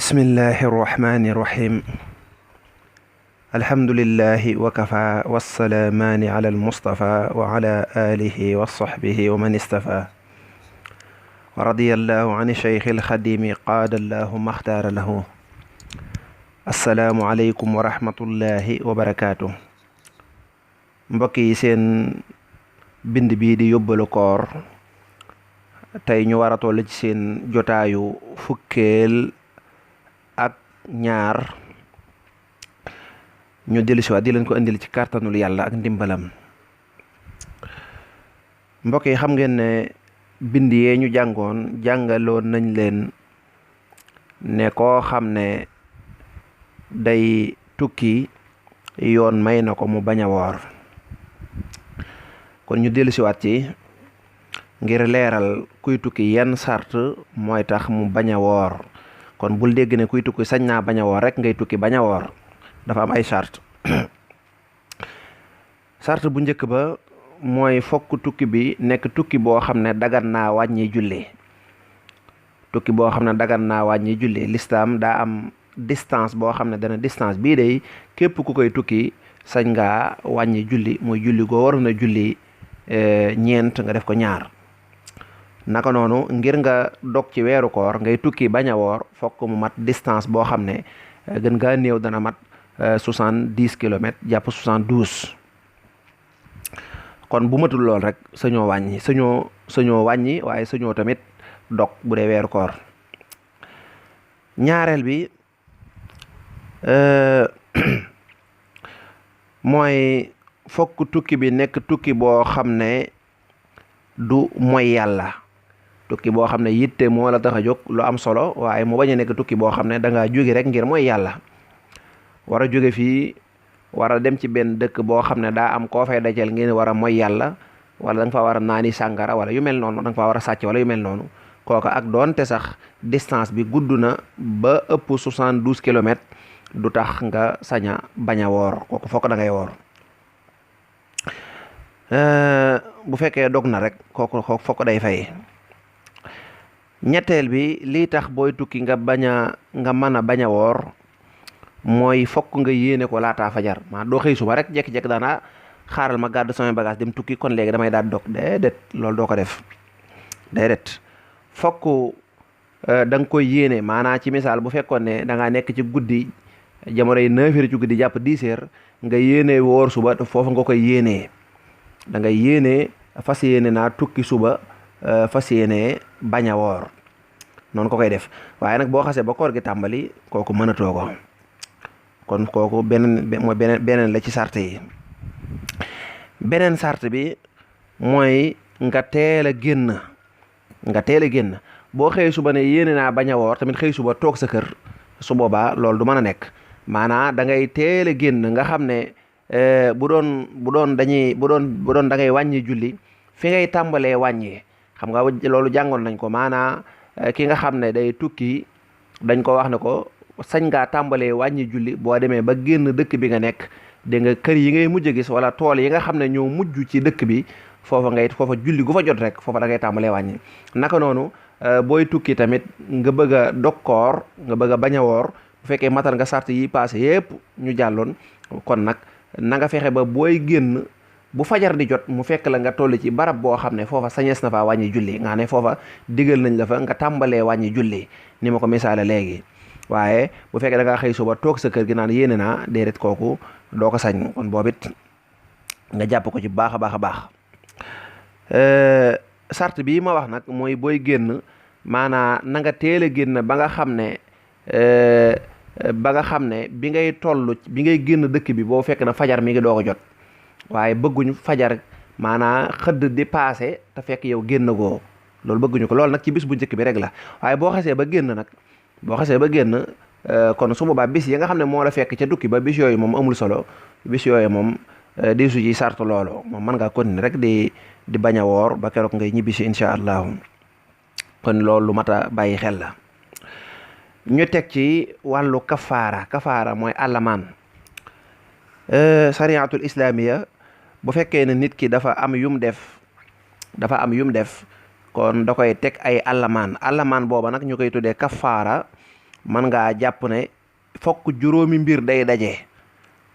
bismillahi irrahmani irrahim alhamdulillahi wa kafa wassalaamaani ala almustafa wa ala alihi wa sahbihi wa man istafa wa radiyallahu an cheikh alxadimi qaadallahu maxtaara lahu assalaamu aleykum wa rahmatullahi wa barakaatu. mbokk yi seen bind bii di yóbbalu koor tey ñu war a toll ci seen jotaayu fukkeel ak ñaar ñu dellusiwaat di leen ko indil ci kàttanul yàlla ak ndimbalam. mbokk yi xam ngeen ne bind yee ñu jàngaloon nañ leen ne koo xam ne day tukki yoon may na ko mu bañ a woor, kon ñu dellusiwaat ci ngir leeral kuy tukki yan sart mooy tax mu bañ a woor. kon bul dégg ne kuy tukki sañ naa bañ a woor rek ngay tukki bañ a woor, dafa am ay sart. sart bu njëkk ba mooy fokk tukki bi nekk tukki boo xam ne dagan naa wàññi julli. tukki boo xam ne dagan naa wàññi julli, lislaam daa am distance boo xam ne dana distance bii day képp ku koy tukki sañ ngaa wàññi julli, mooy julli goo waroon a julli ñeent nga def ko ñaar. naka noonu ngir nga dog ci weeru koor ngay tukki bañ a woor fokk mu mat distance boo xam ne gën ngaa néew dana mat 70 kilomètres jàpp 72. kon bu matul lool rek sañoo wàññi sañoo wàññi waaye sañoo tamit dog bu dee weeru koor. ñaareel bi mooy fokk tukki bi nekk tukki boo xam ne du mooy yàlla, tukki boo xam ne yitte moo la tax a jóg lu am solo, waaye mu bañ a nekk tukki boo xam ne da ngaa jóge rek ngir mooy yàlla. war a jóge fii war a dem ci benn dëkk boo xam ne daa am koo fay dajal ngeen war a mooy yàlla, wala da nga fa war a naani sàngara wala yu mel noonu, da nga fa war a sàcc wala yu mel noonu. kooka ak doonte sax distance bi gudd na ba ëpp 72 kilomètres du tax nga saña bañ a woor, kooku fokk da ngay woor. bu fekkee dog na rek kooku fokk day fay. ñetteel bi lii tax booy tukki nga mën a bañ a woor mooy fokk nga yéene ko laataa fajar. doo xëy suba rek jekki-jekki daana xaaral ma gàddu samay bagage dem tukki kon léegi damay daal dog, déedéet loolu doo ko def. déedéet fokk da nga koy yéene, maanaam ci misaal bu fekkoon ne da ngaa nekk ci guddi jamonoy 9h ci guddi jàpp 10h nga yéene woor suba foofu nga koy yéenee. da ngay yéene fas yéene naa tukki suba fas yéene bañ a woor, noonu ko koy def. waaye nag boo xasee ba koor gi tàmbali kooku mënatoo ko, kon kooku beneen la ci sart yi. beneen sart bi mooy nga teel a génn boo xëy suba ne yéene naa bañ a woor tamit xëy suba toog sa kër, su boobaa loolu du mën a nekk. maanaa da ngay teel a génn nga xam ne bu doon da ngay wàññi julli fi ngay tàmbalee wàññi. xam nga loolu jàngoon nañ ko, maanaa ki nga xam ne day tukki dañ ko wax ne ko sañ ngaa tàmbalee wàññi julli boo demee ba génn dëkk bi nga nekk. dégg nga kër yi ngay mujj gis wala tool yi nga xam ne ñoo mujj ci dëkk bi foofa julli gu fa jot rek foofa da ngay tàmbalee wàññi. naka noonu booy tukki tamit nga bëgg a dog koor, nga bëgg a bañ a woor, bu fekkee matal nga sart yi passé yépp ñu jàlloon, kon nag na nga fexe ba booy génn bu fajar di jot mu fekk la nga toll ci barab boo xam ne foofa sañees na faa wàññi julli, nga xam ne foofa digal nañ la fa nga tàmbalee wàññi julli ni ma ko misaale léegi. waaye bu fekkee da ngaa xëy suba toog sa kër gi naan yéene naa, déedéet kooku doo ko sañ. kon boobit nga jàpp ko ci baax a baax a baax. sart bii ma wax nag mooy booy génn maanaa na nga teel a génn ba nga xam ne bi ngay génn dëkk bi boo fekk na fajar mi ngi doog a jot. waaye bëgguñu fajar maanaa xëdd di paase te fekk yow génn goo, loolu bëgguñu ko. loolu nag ci bis bu njëkk bi rek la, waaye boo xasee ba génn kon su boobaa bis yi nga xam ne moo la fekk ca tukki ba bis yooyu moom amul solo. bis yooyu moom di su ci sart loolu moom mën ngaa continuer rek di bañ a woor ba keroog ngay ñibbisi incha allahu. kon loolu lu mat a bàyyi xel la. ñu teg ci wàllu kafaara mooy àllamaan. sariyatul islamiya bu fekkee ne nit ki dafa am yum def kon da koy teg ay àllamaan booba nag ñu koy tuddee kafaara man ngaa jàpp ne fokk juróomi mbir day daje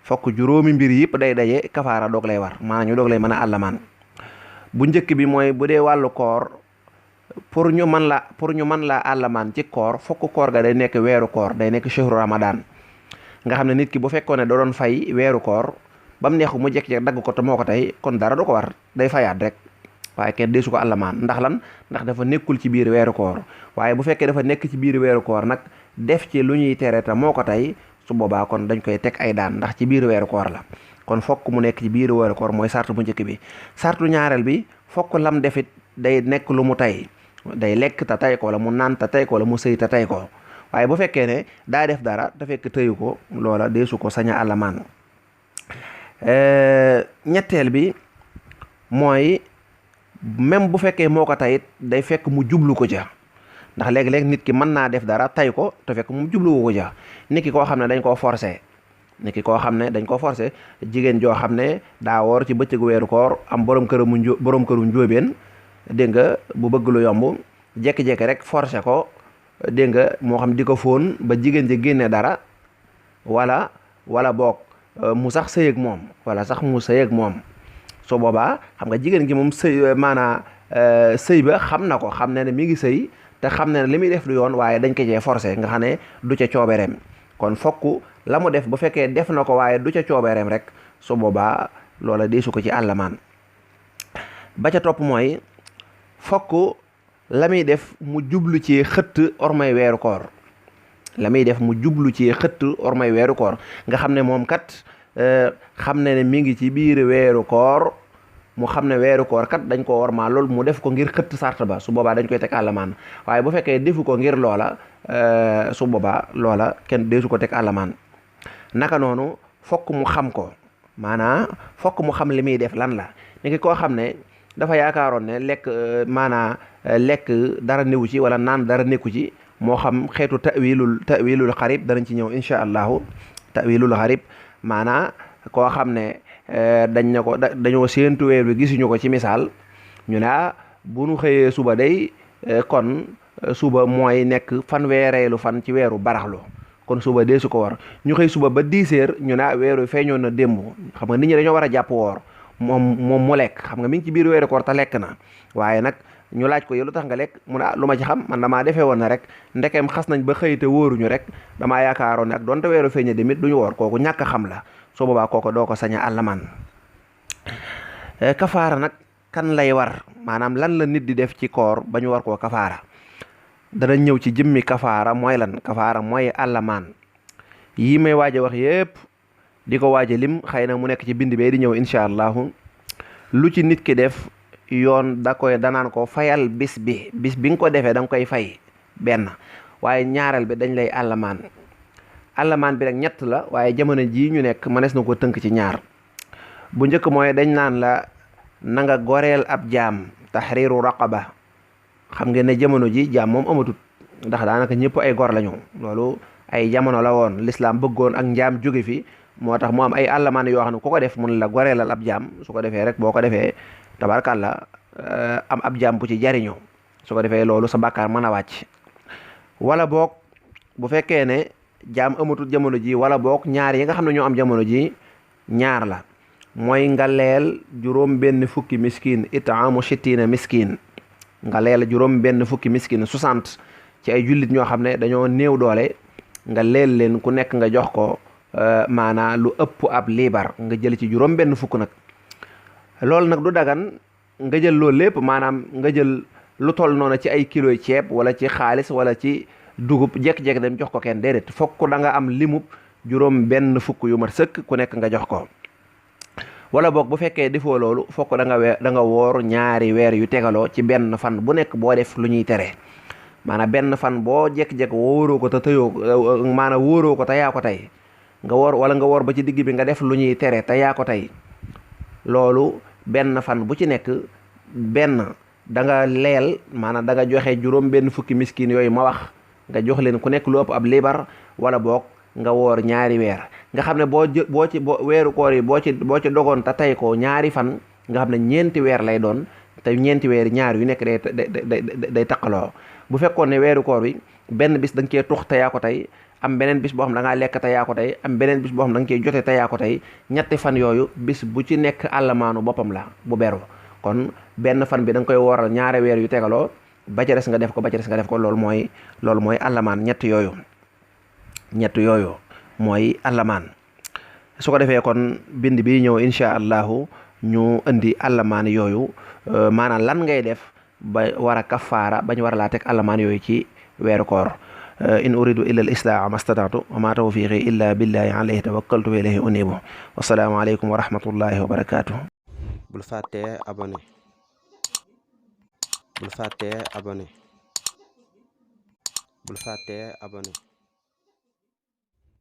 fokk juróomi mbir yëpp day daje kafaara doog lay war maanaam ñu doog lay mën a àllamaan bu njëkk bi mooy bu dee wàllu koor pour ñu mën laa àllamaan ci koor fokk koor ga day nekk weeru koor day nekk shahru ramadan nga xam ne nit ki bu fekkoon ne da doon fay weeru koor ba mu neexu mu jekk-jekk dagg ko te moo ko tey kon dara du ko war day fayaat rek waaye kenn deesu ko àllamaan ndax lan ndax dafa nekkul ci biir weeru koor waaye bu fekkee dafa nekk ci biir weeru koor nag def ci lu ñuy tere te moo ko tey su boobaa kon dañ koy teg ay daan ndax ci biir weeru koor la kon fokk mu nekk ci biir weeru koor mooy sartu bu njëkk bi sartu ñaareel bi fokk lam defit day nekk lu mu tey day lekk te tey ko wala mu naan te tey ko wala mu sëy te tey ko waaye bu fekkee ne daa def dara te fekk tëyu ko loola deesu ko sañ a àllamaan ñetteel bi mooy même bu fekkee moo ko tayit day fekk mu jublu ko ja ndax léeg-léeg nit ki mën naa def dara tay ko te fekk mu jubluwu ko ja nit ki koo xam ne dañ koo forcé jigéen joo xam ne daa woor ci bëccëgu weeru koor am borom këru njóobeen dégg nga bu bëgg lu yomb jekki-jekki rek forcé ko dégg nga moo xam di ko fóon ba jigéen ji génne dara wala boog mu sax sëy ak moom su boobaa xam nga jigéen gi moom sëy ba xam na ko xam ne mi ngi sëy te xam ne li muy def du yoon waaye dañ ko cee forcé nga xam ne du ca coobereem kon fokk la mu def bu fekkee def na ko waaye du ca coobereem rek su boobaa loola deesu ko ci àllamaan ba ca topp mooy fokk la muy def mu jublu ci xëtt ormay weeru koor nga xam ne moom kat xam ne mi ngi ci biir weeru koor mu xam ne weeru koor kat dañ ko war maa lool mu def ko ngir xëtt sart ba su boobaa dañ koy teg àllamaan waaye bu fekkee defu ko ngir loola su boobaa loola kenn deesu ko teg àllamaan naka noonu fokk mu xam ko maanaa fokk mu xam li muy def lan la ni ki koo xam ne dafa yaakaaroon ne lekk dara newu ci wala naan dara nekku ci moo xam xeetu tawilul xarib danañ ci ñëw insha allahu tawilul xarib maanaa koo xam ne dañoo séentu weer bi gisuñu ko ci misaal ñu ne bu nu xëyee suba day kon suba mooy nekk fanweereelu fan ci weeru baraxlu kon suba dee su ko war ñu xëy suba ba 10 heures ñu ne weeru feeñoon na démb xam nga nit ñi dañoo war a jàpp woor moom mu lekk xam nga mi ngi ci biir weeru koor te lekk na waaye nag ñu laaj ko yow lu tax nga lekk mu ne lu ma ci xam man damaa defee woon na rek ndekeem xas nañ ba xëy te wóoruñu rek damaa yaakaaroon ne ak donte weeru feeñe demit duñu woor kooku ñàkk a xam la soo boobaa kooku doo ko sañ a àllamaan kafaara nag kan lay war maanaam lan la nit di def ci koor ba ñu war koo kafaara dana ñëw ci jëmmi kafaara mooy lan kafaara mooy àllamaan yii may waaj a wax yépp di ko waaj a lim xëy na mu nekk ci bind bee di ñëw incha allahu lu ci nit ki def yoon danaan ko fayal bis bi nga ko defee da nga koy fay benn waaye ñaareel bi dañ lay àllamaan bi rek ñett la waaye jamono jii ñu nekk mënees na ko tënk ci ñaar bu njëkk mooy dañ naan la na nga goreel ab jaam tahriru raqaba xam ngeen ne jamono ji jaam moom amatut ndax daanaka ñëpp ay gor lañu loolu ay jamono la woon lislaam bëggoon ak njaam jóge fi moo tax mu am ay àllamaan yoo xam ne ku ko def mun la goreelal ab jaam su ko defee rek boo ko defee tabarkàlla am ab jaam bu ci jariñoo su ko defee loolu sa bàkkaar mën a wàcc wala boog bu fekkee ne jaam amatul jamono ji wala boog ñaar yi nga xam ne ñoo am jamono ji ñaar la mooy nga leel juróom benn fukki miskin itaamu sittina miskin nga leel juróom benn fukki miskin 60 ci ay jullit ñoo xam ne dañoo néew doole nga leel leen ku nekk nga jox ko maanaa lu ëpp ab liibar nga jël ci juróom benn fukk nag loolu nag du dagan nga jël loolu lépp maanaam nga jël lu toll noonu ci ay kiloy ceeb wala ci xaalis wala ci dugub jekk-jekk dem jox ko kenn déedéet fokk da nga am limub juróom benn fukk yu mat sëkk ku nekk nga jox ko wala boog bu fekkee defoo loolu fokk da nga woor ñaari weer yu tegaloo ci benn fan bu nekk boo def lu ñuy tere maanaam benn fan boo jekk-jekk wóoroo ko te tëyoo maanaam wóoroo ko te yaa ko tey nga woor wala nga woor ba ci digg bi nga def lu ñuy tere te yaa ko tey loolu benn fan bu ci nekk benn da nga leel maanaam da nga joxe juróom benn fukki miskin yooyu ma wax nga jox leen ku nekk lu ëpp ab liibar wala boog nga woor ñaari weer nga xam ne weeru koor yi boo ci dogoon te tey ko ñaari fan nga xam ne ñeenti weer lay doon te ñeenti weer ñaar yu nekk day taqaloo bu fekkoon ne weeru koor bi benn bis da nga cee tux te yaa ko tey, am beneen bis boo xam da ngaa lekk te yaa ko tey, am beneen bis boo xam da nga cee jote te yaa ko tey. ñetti fan yooyu bis bu ci nekk àllamaanu boppam la bu beru. kon benn fan bi da nga koy wooral ñaari weer yu tegaloo, ba ca des nga def ko, ba ca des nga def ko. loolu mooy àllamaan. ñett yooyu mooy àllamaan. su ko defee kon bind bi ñëw incha allahu ñu indi àllamaan yooyu, maanaam lan ngay def ba war a kafaara bañ war a laa teg àllamaan yooyu ci weeru koor. in uridu illa al islaaha ma stata'tu wa ma tawfiqi illa billahi alayhi tawakkaltu wa ilayhi unibu. wassalaamu aleykum wa rahmatullahi wa barakatuh. bul fàttee abonné bul fàttee abonné